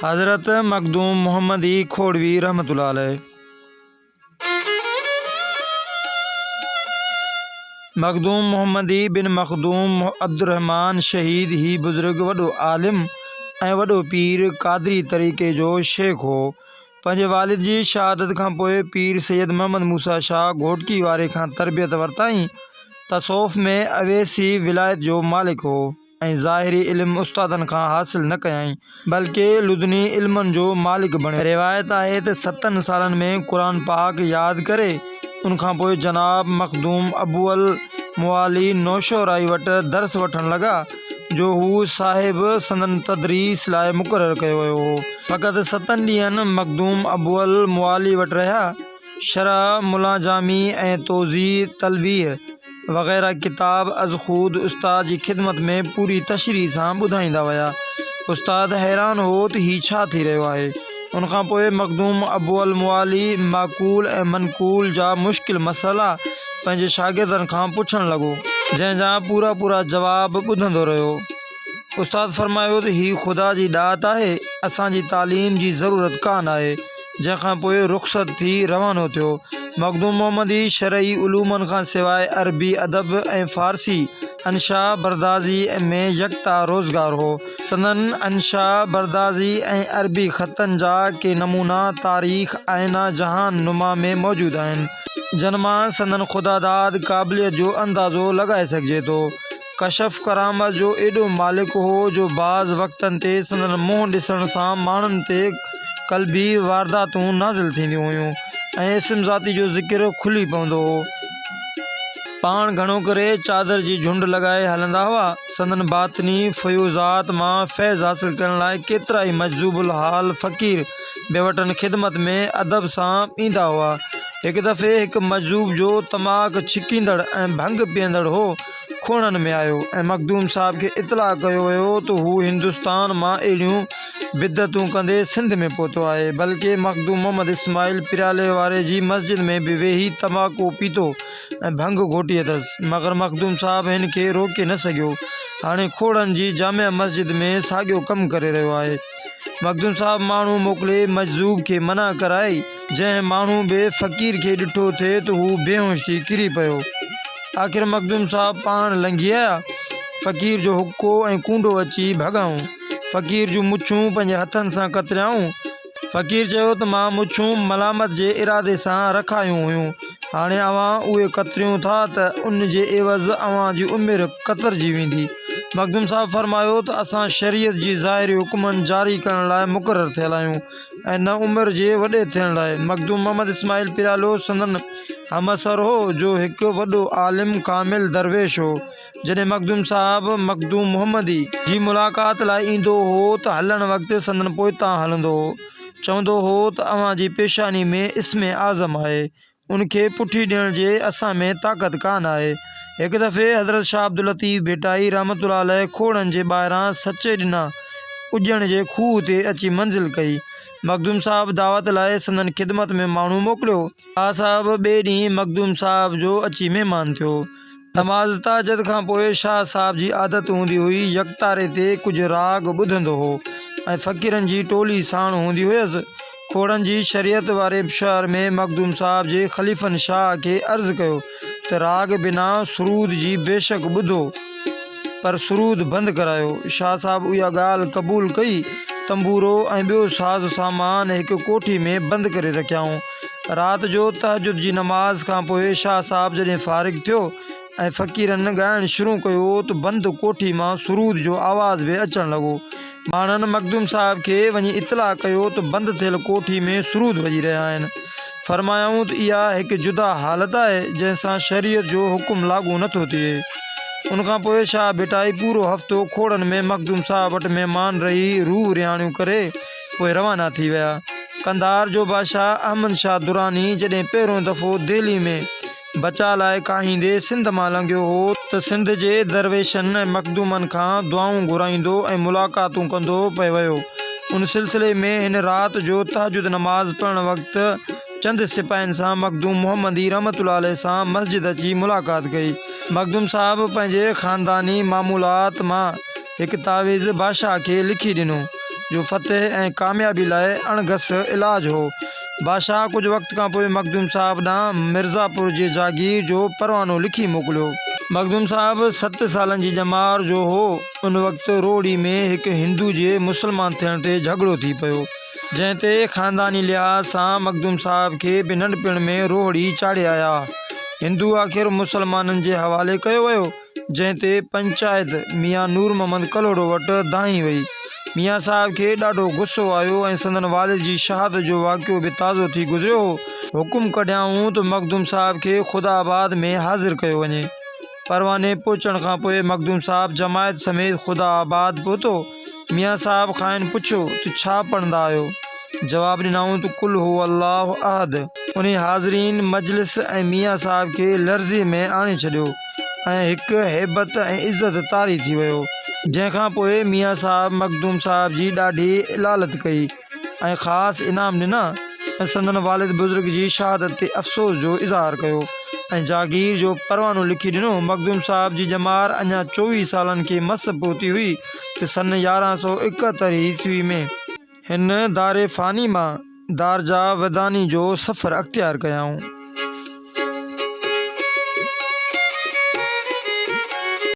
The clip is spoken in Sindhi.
حضرت مخدوم محمدي کوڙوي رحمة الله عليه. مخدوم محمدي بن مخدوم عبدالرحمان شهيد هي بزرگ وڏو عالم ۽ وڏو پير قادري طريقي جو شيخ هو. پنهنجي والد جي شهادت کان پوء پير سيد محمد موسيٰ شاهه گهوٽڪي واري کان تربيت ورتائين. تصوف ۾ اويسي ولايت جو مالڪ هو. ۽ ظاهري علم استادن کان حاصل نه ڪيائين، بلڪه لدني علمن جو مالڪ بڻيو. روايت آهي ته ستن سالن ۾ قرآن پاڪ ياد ڪري، ان کان پوء جناب مخدوم ابو المعالي نوشهرائي وٽ درس وٺڻ لڳا، جو هو صاحب سندن تدريس لاء مقرر ڪيو ويو هو. فقط ستن ڏينهن مخدوم ابو المعالي وٽ رهيا. شرح ملا جامي ۽ توضيح تلويح وغيره ڪتاب ازخود استاد جي خدمت ۾ پوري تشريح سان ٻڌائيندا ويا. استاد حيران هو ته هي ڇا ٿي رهيو آهي. ان کان پوء مخدوم ابو المعالي معقول ۽ منقول جا مشڪل مسئلا پنهنجي شاگردن کان پڇڻ لڳو. جنهن جا پورا پورا جواب ٻڌندو رهيو. استاد فرمايو ته هي خدا جي ڏات آهي، اسان جي تعليم جي ضرورت ڪانه آهي. جنهن کان پوء رخصت ٿي روانو ٿيو. مخدوم محمدي شرعي علومن کان سواء عربي ادب ۽ فارسي انشاء بردازي ۾ يڪتا روزگار هو. سندن انشاء بردازي ۽ عربي خطن جا ڪي نمونا تاريخ آئينه جهان نما ۾ موجود آهن، جن مان سندن خداداد قابليت جو اندازو لڳائي سگهجي ٿو. ڪشف ڪرامت جو ايڏو مالڪ هو جو بعض وقتن تي سندن منهن ڏسڻ سان ماڻهن تي قلبي وارداتون نازل ٿينديون هيون ۽ اسم ذاتي جو ذڪر کلي پوندو هو. پاڻ گهڻو ڪري چادر جي جهنڊ لڳائي هلندا هئا. سندن باطني فيوضات مان فيض حاصل ڪرڻ لاء ڪيترائي مجذوب الحال فقير به وٽن خدمت ۾ ادب سان ايندا هئا. هڪ دفعي هڪ مجذوب جو تماڪ ڇڪيندڙ ۽ ڀنگ پيئندڙ هو، کوڙن ۾ آيو ۽ مخدوم صاحب کي اطلاع ڪيو ويو ته هو هندستان مان اهڙيون بدعتون ڪندي سنڌ ۾ پهتو آهي بلڪه مخدوم محمد اسماعيل پريالي واري جي مسجد ۾ به ويهي تماڪو پيتو ۽ ڀنگ گهوٽي اٿس مگر مخدوم صاحب هن کي روڪي نه سگهيو هاڻي کوڙن جي جامع مسجد ۾ ساڳيو ڪم ڪري رهيو آهي مخدوم صاحب ماڻهو موڪلي مجذوب کي منع ڪرائي جنهن ماڻهو به فقير کي ڏٺو ٿي ته هو بيهوش ٿي ڪري پيو. آخر مخدوم صاحب پاڻ لنگهي آيا. فقير جو حقو ۽ ڪونڊو اچي ڀڳائون. فقير جون مڇون پنهنجي هٿن سان ڪتريائون. فقير چيو ته مان مڇون ملامت جي ارادي سان رکايون هيون. هاڻي اوهان اهي ڪتريون ٿا ته ان جي عيوض اوهان جي عمر ڪترجي ويندي. مخدوم صاحب فرمايو ته اسان شريعت جي ظاهري حڪمن جاري ڪرڻ لاء مقرر ٿيل آهيون. ۽ نه عمر جي وڏي ٿيڻ لاء. مخدوم محمد اسماعيل پيرالو سندن همعصر هو، جو هڪ وڏو عالم ڪامل درويش هو. جڏهن مخدوم صاحب مخدوم محمدي جي ملاقات لاء ايندو هو ته هلڻ وقت سندن پوئتان هلندو هو. چوندو هو ته اوهان جي پيشاني ۾ اسم اعظم آهي. ان کي پٺي ڏيڻ جي اسان ۾ طاقت ڪانه آهي. هڪ دفعي حضرت شاهه عبداللطيف ڀٽائي رحمة الله عليه کوڙن جي ٻاهران سچي ڏنا اجڻ جي کوهه تي اچي منزل ڪئي. مخدوم صاحب دعوت لاء سندن خدمت ۾ ماڻهو موڪليو. شاهه صاحب ٻئي ڏينهن مخدوم صاحب جو اچي مهمان ٿيو. نماز تهجد کان پوء شاهه صاحب جي عادت هوندي هئي يڪتاري تي ڪجهه راڳ ٻڌندو هو ۽ فقيرن جي ٽولي ساڻ هوندي هيس. کوڙن جي شريعت واري شهر ۾ مخدوم صاحب جي خليفن شاهه کي عرض ڪيو ته راڳ بنا سرود جي بيشڪ ٻڌو پر سرود بند ڪرايو. شاهه صاحب اها ڳالهه قبول ڪئي. تنبورو ۽ ٻيو ساز سامان هڪ ڪوٺي ۾ بند ڪري رکيائون. رات جو تهجد جي نماز کان پوء شاهه صاحب جڏهن فارغ ٿيو ۽ فقيرن ڳائڻ شروع ڪيو ته بند ڪوٺي مان سرود جو آواز به اچڻ لڳو. ماڻهن مخدوم صاحب کي وڃي اطلاع ڪيو ته بند ٿيل ڪوٺي ۾ سرود وڄي رهيا آهن. فرمايائون ته اها هڪ جدا حالت آهي، جنهن سان شريعت جو حڪم لاڳو نه ٿو ٿئي. ان کان پوء شاهه ڀٽائي پورو هفتو کوڙن ۾ مخدوم صاحب وٽ مهمان رهي روح رهاڻيون ڪري پوء روانا ٿي ويا. قنڌار جو بادشاهه احمد شاهه دراني جڏهن پهريون دفعو دهلي ۾ بچاء لاء ڪاهيندي سنڌ مان لنگهيو هو ته سنڌ جي درويشن ۽ مخدومن کان دعائون گهرائيندو ۽ ملاقاتون ڪندو پئي ويو. ان سلسلي ۾ هن رات جو تهجد نماز پڙهڻ وقت چند سپاهين سان مخدوم محمدي رحمة الله عليه سان مسجد اچي ملاقات ڪئي. مخدوم صاحب پنهنجي خانداني معمولات مان هڪ تعويذ بادشاهه کي لکي ڏنو، جو فتح ۽ ڪاميابي لاء اڻ گس علاج هو. بادشاهه ڪجهه وقت کان پوء مخدوم صاحب ڏانهن مرزاپور جي جاگير جو پروانو لکي موڪليو. مخدوم صاحب ست سالن جي ڄمار جو هو، ان وقت روهڙي ۾ هڪ هندو جي مسلمان ٿيڻ تي جهڳڙو ٿي پيو، جنهن تي خانداني لحاظ سان مخدوم صاحب کي به ننڍپڻ ۾ روهڙي چاڙهي آيا. هندو آخر مسلمانن جي حوالي ڪيو ويو. جنهن تي پنچائت ميان نور محمد ڪلهوڙو وٽ دانهين وئي. ميان صاحب کي ڏاڍو غصو آيو ۽ سندن والد جي شهادت جو واقعو به تازو ٿي گذريو هو. حڪم ڪڍيائون ته مخدوم صاحب کي خدا آباد ۾ حاضر ڪيو وڃي. پرواني پهچڻ کان پوء مخدوم صاحب جماعت سميت خدا آباد پهتو. ميان صاحب کانئن پڇيو ته ڇا پڙهندا آهيو؟ جواب ڏنائون ته قل هو الله احد. انهي حاضرين مجلس ۽ ميان صاحب کي لرزي ۾ آڻي ڇڏيو ۽ هڪ هيبت ۽ عزت طاري ٿي ويو. جنهن کان پوء ميان صاحب مخدوم صاحب جي ڏاڍي علالت ڪئي ۽ خاص انعام ڏنا ۽ سندن والد بزرگ جي شهادت تي افسوس جو اظهار ڪيو ۽ جاگير جو پروانو لکي ڏنو. مخدوم صاحب جي ڄمار اڃا 24 سالن کي مس پهتي هئي ته سن 1171 عيسوي ۾. هن دار فاني مان دارجا وداني جو سفر اختيار ڪيائون.